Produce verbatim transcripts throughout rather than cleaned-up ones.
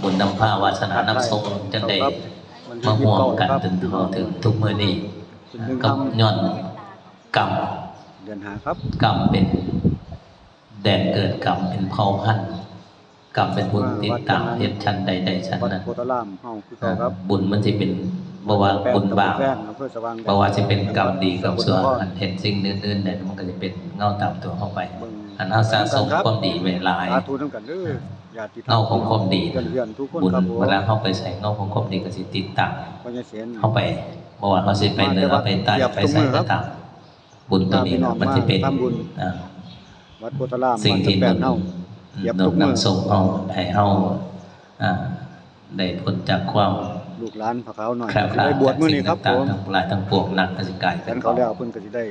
บุญนำพาวาสนานำส่งจังได้มาร่วมกันจนเท่าถึงทุกมื้อนี้ กับย้อนกรรม เดือนห้าครับ กรรมเป็นแดนเกิด กรรมเป็นเผ่าพันธุ์ กรรมเป็นผู้ติดตาม เฮ็ดชั้นใดได้ชั้น วัด นั้น โพธารามเฮาคือเก่าครับ บุญมันสิเป็น บ่ว่าบุญบาป แป้งอำเภอสว่างแดน บ่ว่าสิเป็นกรรมดีกรรมชั่ว อันเฮ็ดสิ่งอื่นๆได้ มันก็สิเป็นเงาตามตัวเฮาไป อันเฮาสะสมความดีไว้หลาย สาธุนำกันเด้อญาติธรรม เงาของความดี เพื่อนๆทุกคน บุญ ครับผม เวลาเฮาไปใสเงาของความดีก็สิติดตาม พ่อใหญ่เสน เฮาไป บ่ว่าเฮาสิไปเหนือไปใต้ไปไสก็ตาม บุญตัวนี้น่ะมันสิเป็น ทำบุญ อ่า วัดโพธาราม สิ่งที่ วัดแป้งเฮา หนุนนำส่งเฮาให้เฮา อ่า ได้พ้นจากความ ลูกหลานพระขาวน้อย แคล้วคลาด ไปบวชมื้อนี้ครับผม สิ่งต่างๆทั้งหลายทั้งปวง นั่นก็สิกลายเป็น ฉันเขาแล้วเพิ่นก็สิได้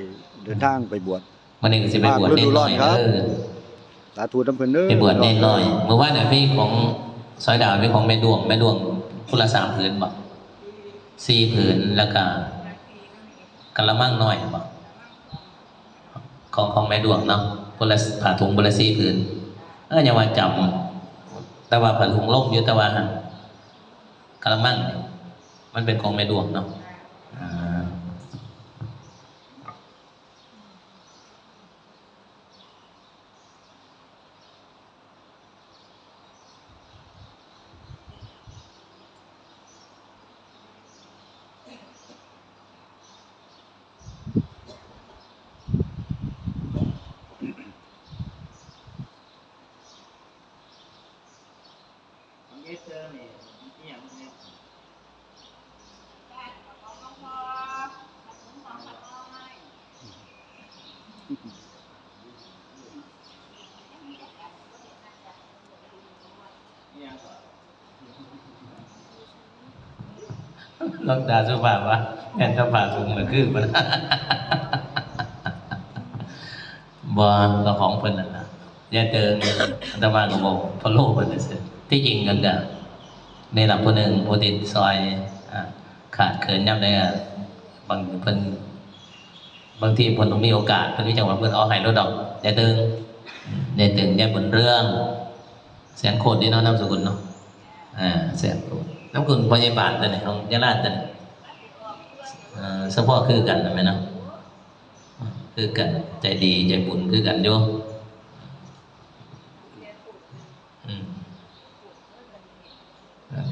เดินทางไปบวช มื้อนี้ก็สิไปบวชเนนน้อย ครับ เด้อ สาธุนำเพิ่นเด้อ ไปบวชเนนน้อย มื้อวานน่ะมีของสอยดาว มีของแม่ดวง แม่ดวงผู้ละสามผืนบ่ สี่ผืน แล้วก็กะละมังน้อยบ่ ของ ของแม่ดวงเนาะ ผู้ละ ผ้าถุงผู้ละสี่ผืน เออ ยังว่าจำ แต่ว่าผ้าถุงลงอยู่ แต่ว่าหั่นกะละมังนี่มันเป็นของแม่ดวงเนาะ อ่า หลวงตาสุภาพว่า แม่นแต่ผ้าถุงน่ะคือมัน บ่ ก็ของเพิ่นนั่นล่ะ อย่าเติง อาตมาก็บอกพะโล้เพิ่นซื่อๆ ที่จริงกันก็ นี่ล่ะผู้หนึ่งผู้ติดซอย อ่า ขาดเขินยามใดอะ บางเพิ่น บางทีเพิ่นบ่มีโอกาส เพิ่นมีจังหวะ เพิ่นเอาให้โลดดอก อย่าเติง อย่าเติง อย่าบุญเรื่อง แสนโคตรนี่เนาะ นามสกุลเนาะ อ่า แสนโคตร นามสกุลพยาบาลตัวนี้ ของยาลาตัวนี้ เอ่อ เฉพาะคือกันนะแม่เนาะ คือกัน ใจดี ใจบุญคือกันอยู่ อืม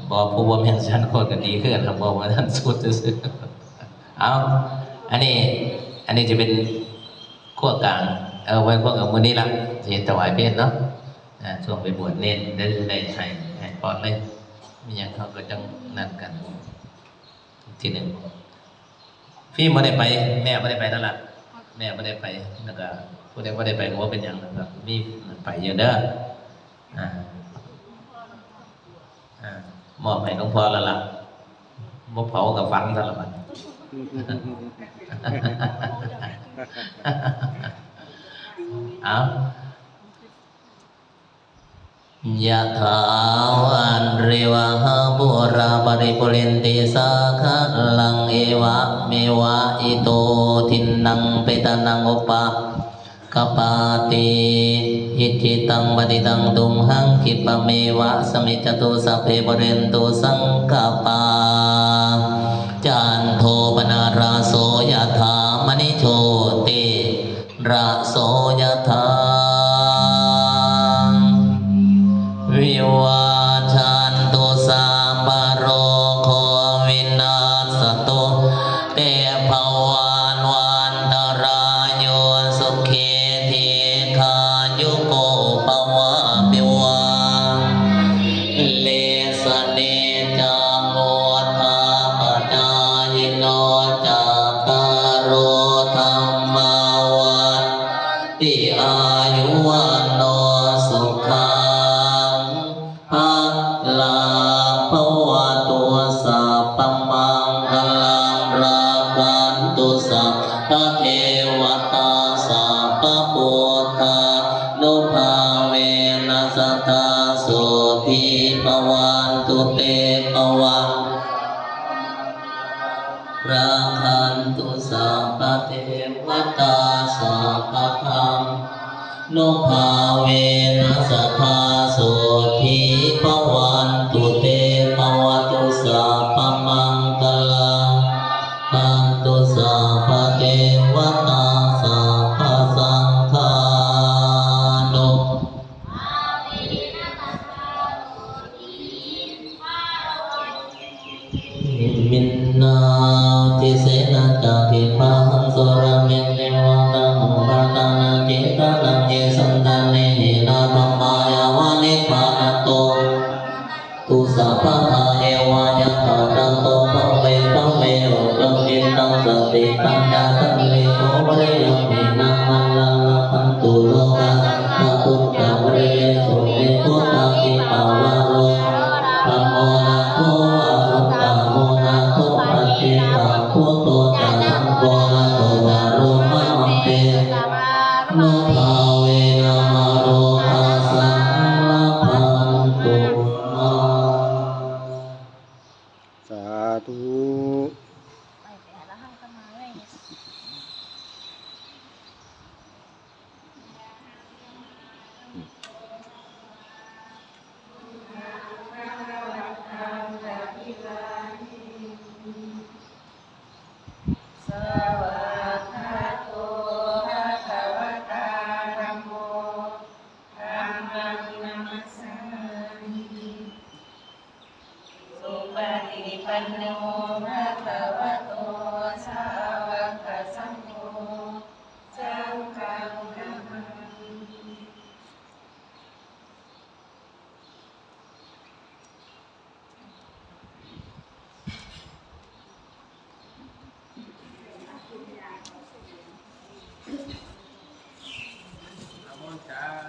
บ่ ผู้บ่แม่นแสนโคตรก็ดีคือกันครับ บ่ว่าท่านสุดซื่อๆ เอา อันนี้ อันนี้จะเป็นขั้วกลาง เออ ไว้พวกกับมื้อนี้ละ สิถวายเพลเนาะ อ่า ช่วงไปบวชเณรได้ ได้ให้ ให้พรเลย มีหยังเขาก็จังนั่นกัน ทีหนึ่ง พี่บ่ได้ไป แม่บ่ได้ไปนั่นล่ะ แม่บ่ได้ไป แล้วก็ผู้ใดบ่ได้ไปก็บ่เป็นหยัง แล้วก็มีไปอยู่เด้อ อ่า อ่า มอบให้หลวงพ่อแล้วล่ะ บ่เผาก็ฝังซะละบัด เอา ยะถา วาริวะหาปูราปริปูเรนติสาคะลัง เอวะเมวะอิโตทินนังเปตานังอุปะ กปปาติ อิจฉิตังปฏิตังตุมหัง คิปะเมวะสมิจจตุ สัพเพปูเรนตุสังกปปา จันโทปนรสโส ยะถามณิโชติระโส ยะถา วิวาจันตุ สัพพะโรโควินัสสตุ เตภะวันวันตะรายุ สุขีทีฆายุโกภวะ อภิวาเทสะเนจัง วุฑฒาปะจายิโน จัตตาโรธัมมาวัฑฒันติ อายุวัณโณ สุขัง พะลัง ภะวะตุ สัพพะมังคะลัง รักขันตุ สัพพะเทวะตา สัพพะพุทธานุภาเวนะ สะทา โส ที ภะวันตุ เต ภะวัง รักขันตุ สัพพะเทวะตา สัพพะธัมมานุภาเวนะ สะทา โส ที ภะวันตุ Minnā disenañca dibbāhaṃ sūrametvā taṇhupādānachedanaṃ ye santāne hīnā dhammā yāva nibbānato pamāṇantu sabbadā. Evaññākārato bhave bhave utukkhitaṃ satipaññā sallekho viriyamhinā mārā labhantu nokāsaṃ pāturahu ca viriyesu. Me buddhādhipavaro dhammo nātho varuttamo nātho paccekabuddho ca saṅgho nātho varo mamaṃ tesānubhāvena mārokāsaṃ labhantu mā. Sādhu. Svākkhāto bhagavatā dhammo, dhammaṃ namassāmi. Supaṭipanno bhagavato sāvakasaṅgho, saṅghaṃ namāmi. นโมตัส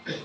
สะ